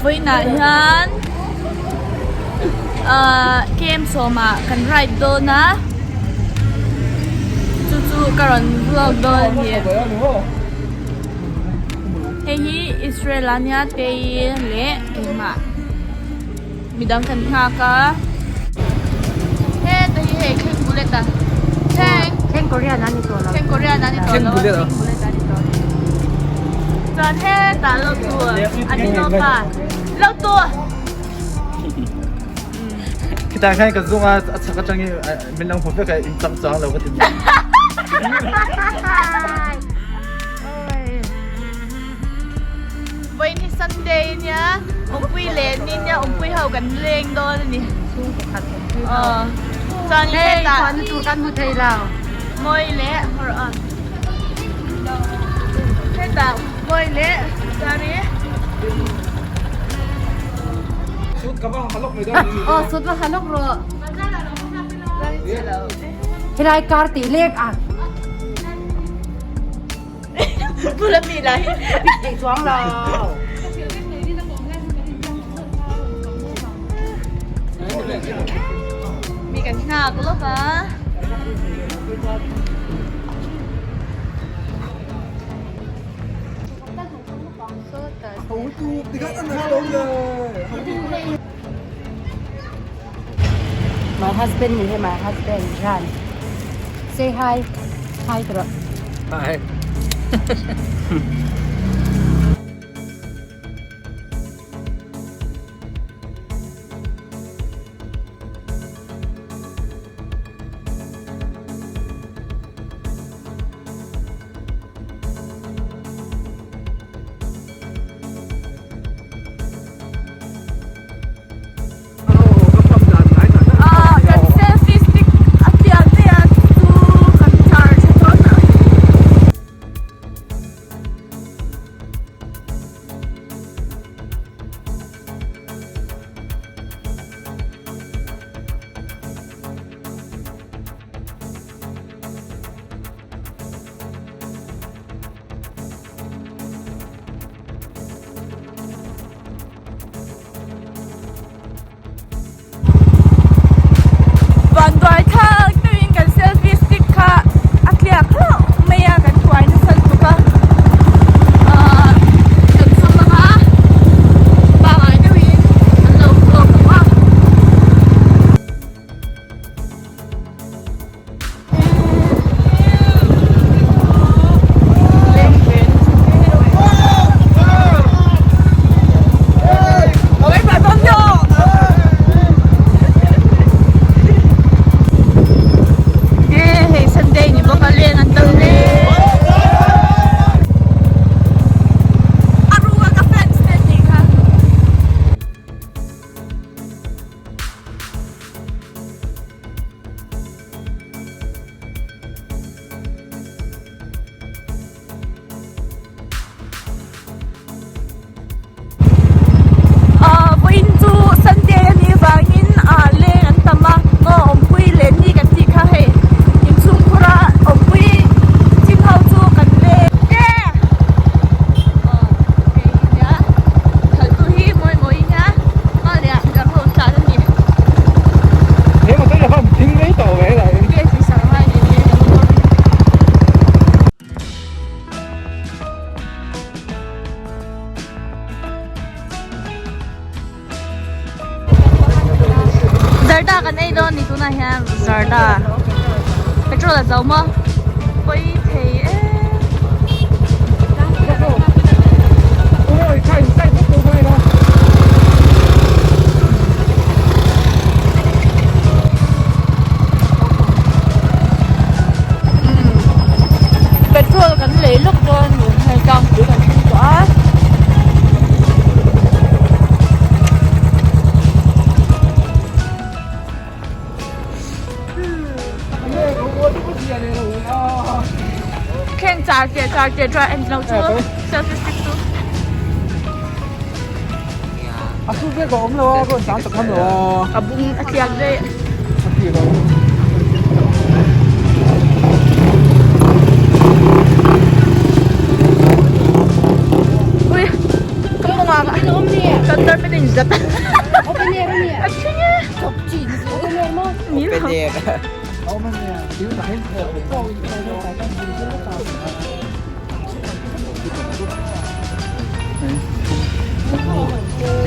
Vawiinah hian ahh camp sawmah kan ride dawn a chu chu ka rawn vlog dawn a ni hei hi Israel a nia tei leh keimah midang kan nghak a heta hi hei thleng bullet a thleng thleng korean a ni tawh lo thleng korean a ni tawh lo thleng bullet a ni tawh lo chuan hetah lo tu a ni tawp a lo tu Khitah khan ka zung a a chak atangin min lo hmu vek a in chang chang lo ka ti Vawiin hi Sunday a nia, awmpui leh ni nia awmpui ho kan leng dawn a ni. Chhungkaw khat awmpui ho. Aw. Chuan in hetah. Hei chuan tur kan hmu thei lo. Mawi leh hawrh a. Hetah mawi leh chuan i. Sut ka va halok mai dawn ni. Aw sut va halok rawh. Helai kar tih lek a. Bula mi lah hi. Thei chuang lo. Mi kan nghak lawk a. My husband ni he my husband Ran. Say hi. Hi tawh. Hi. Kan selfie stick a pian mai a chu kan charge a dawn a. Vanduai thlak deuhin kan selfie stick kha a tliak hlauh mai a kan huai nasa lutuk a ahh kan chhawm ang a pangai deuhin an lo vlog lo a. Ahh vawiin chu Sunday a nih vangin ah leng an tam a maw awmpui leh ni kan tih kha hei inchhung khura awmpui chin ho chu kan leng e aw hei nia khaltu hi mawi mawi nia hma leh ah midang ho tlan a ni. Zarda kan ei dawn ni tunah hian zarda petrol a zo maw pawi thei em. Petrol kan lei lawk dawn a ni hei tlangpui kan thleng tawh a. Khen char che char che try en lo chu selfie stick chu. A su ve ka awm lo a rawn tlan tak ham lo a. A bung a tliak daih. A tliak lo. Ui.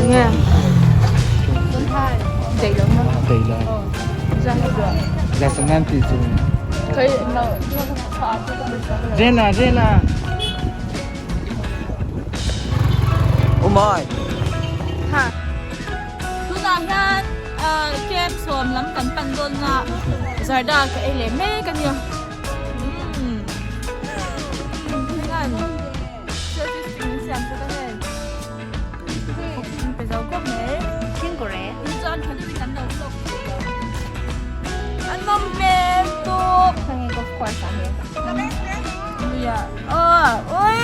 Nge? Rena Rena Umai. Ha. Tunah hian camp sawm lam kan pan dawn na zarda ka ei leh mek a nia. Umm. Heng selfie stick min siam bawk a hei. Pe zo khawp mai. In chuan tha deuhin an lo vlog thei a. An nawm hmel tawp. Nia. Aw ui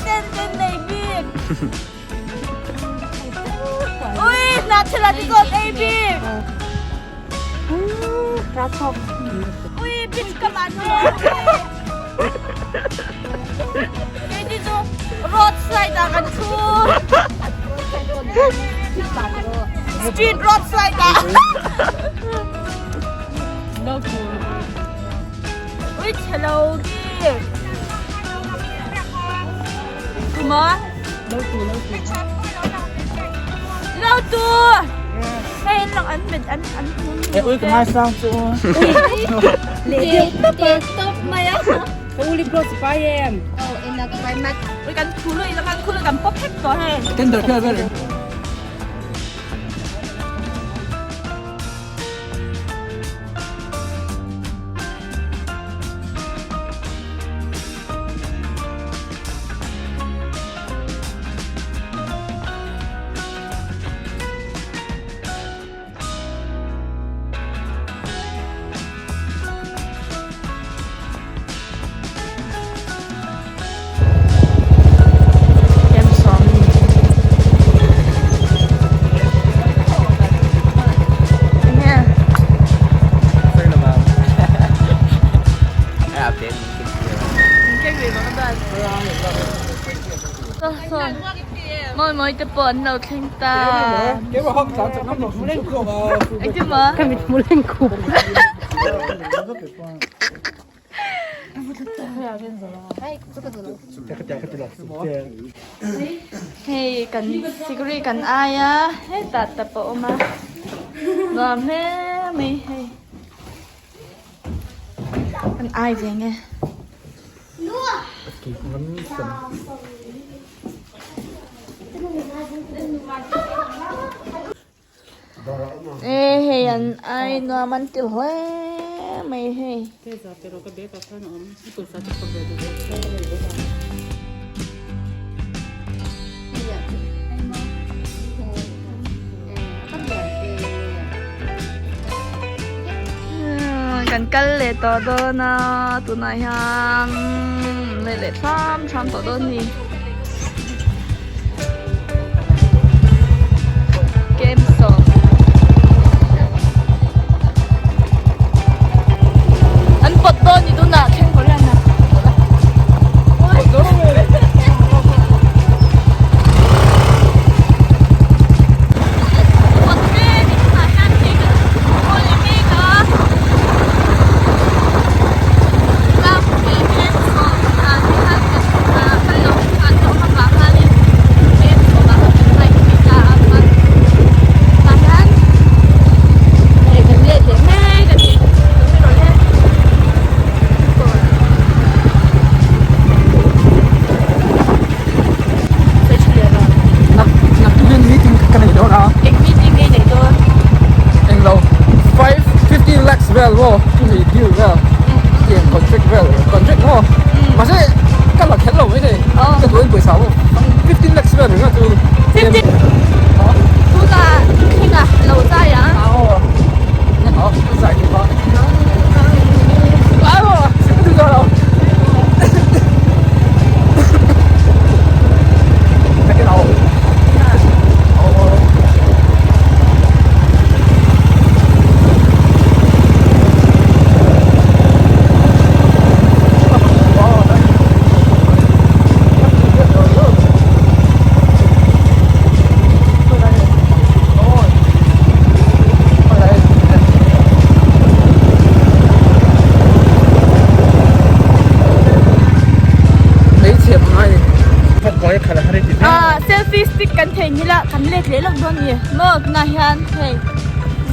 ten ten nei bik. Ui hna thil a ti zawt ei bik. Ui beach ka man Keini chu road side ah kan thu. Street road side ah. Ui chhelo ki. Kuma. Lo tu. Hei lang an mit an an E ui ka ngai sang chu. Le te top mai a. Ka uli bro si pai em. Ui kan thu lui lang an khu kan pop hek to hei. Tender kha ber. Mawi mawi te pawh an lo thleng ta. Engtin maw? Ka mit hmu leng khup. Hei kan sikri kan ai a hetah tap a awm a nuam hle mai hei kan ai ve nge. E hei an ai nuam an ti hle mai hei. Kan kal leh tawh dawn a tunah hian leh leh thlam thlam tawh dawn a ni. Game sawm. An pawt dawn ni tunah thleng kawr hian a. Pawt mek ni tunah hian hei kan haw leh mek a. Tlangpui game sawm ah te khan kan kal lo kha. vang hi khalh a har i ti hle. Ah selfie stick kan theihnghilh a kan let leh lawk dawn a ni maw tunah hian hei kan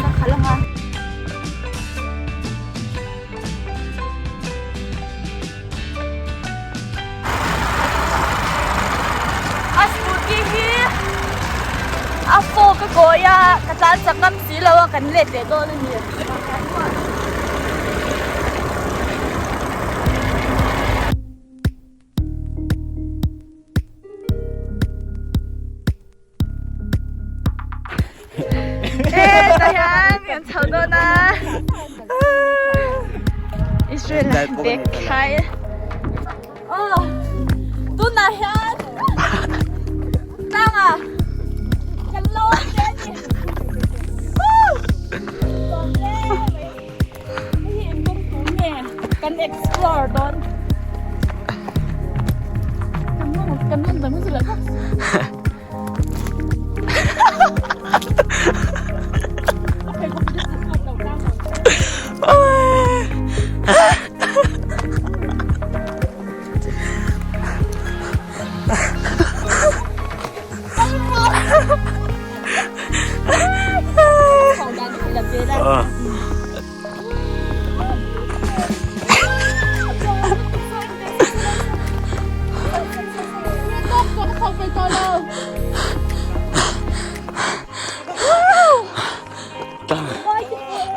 la khalh ang a. A scooty hi a fork a kawi a ka tlan chak ngam si lo a kan let leh dawn a ni. Tah hian kan chho dawn a Israel a bag khai aw tunah hian tlangah kan lo awm ve a ni hei hi eng kawng tur nge kan explore dawn kan lan dang zela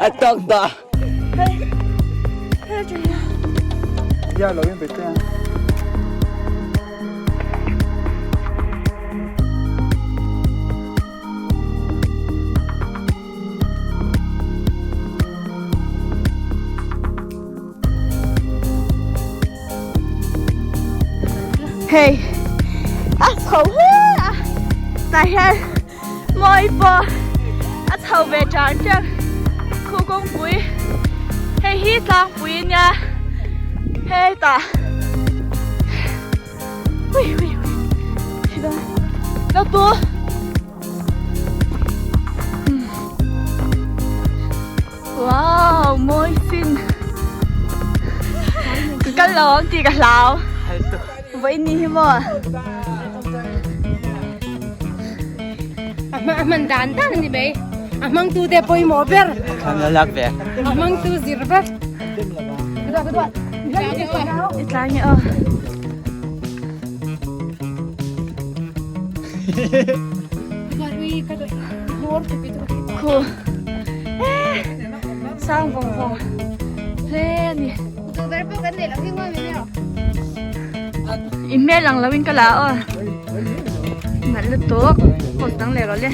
A tak da. Ya lo in bete. Hei a chho hle a tah hian mawi pawh a chho ve chang chang khu kawngpui hei hi tlangpui a nia hetah hui hui hui lo tu. Wow, mawi sin. Ka kal lo ang tih ka hlau. Vawiin ni hi maw? A hman dan dan a ni mai. A hmangtu te pawimawh ber. Kan la lak ve. A hmangtu zir ber. I tlai nge aw. Khu sang vawng vawng hle a ni. I hmel ang lo in ka la aw. Nalh lutuk post dang leh rawh le.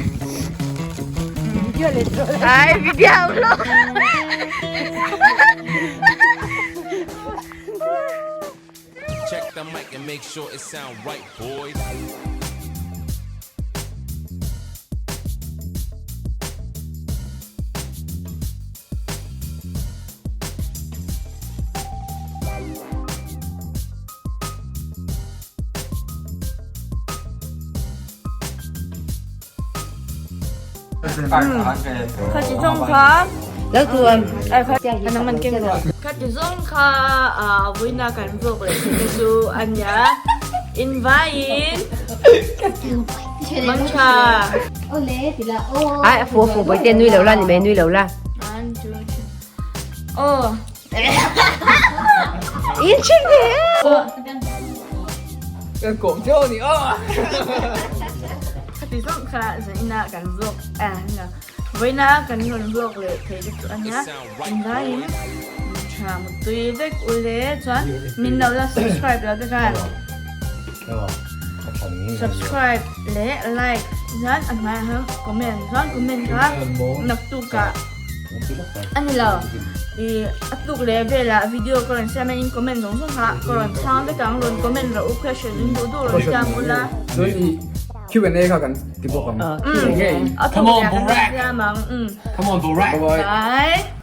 Ai video lo. Check the mic and make sure it sound right boys. Kha ti zawng kha Kha ti zawng kha vawiina kan vlog leh thei te chu a nia invaiin mangtha Ai a fu a fu bawihte nui lo la ni mai nui lo la. One two three aw In chhin ve. Khati zawng kha zaina kan vlog a na vawiina kan rawn vlog leh thei te chu a nia engvaiin tha mutui vek ule chuan min lo la subscribe lo te khan subscribe leh like chuan a hmaiah hian comment chuan comment kha naktukah a ni lo ih a tuk leh velah video ka rawn siam a in comment zawng zawng kha ka rawn chhang vek ang rawn comment rawh u question in duh duh rawn siam ula. Q&A kha kan ti bawk ang. Come on Borat. Come on Borat. Bye.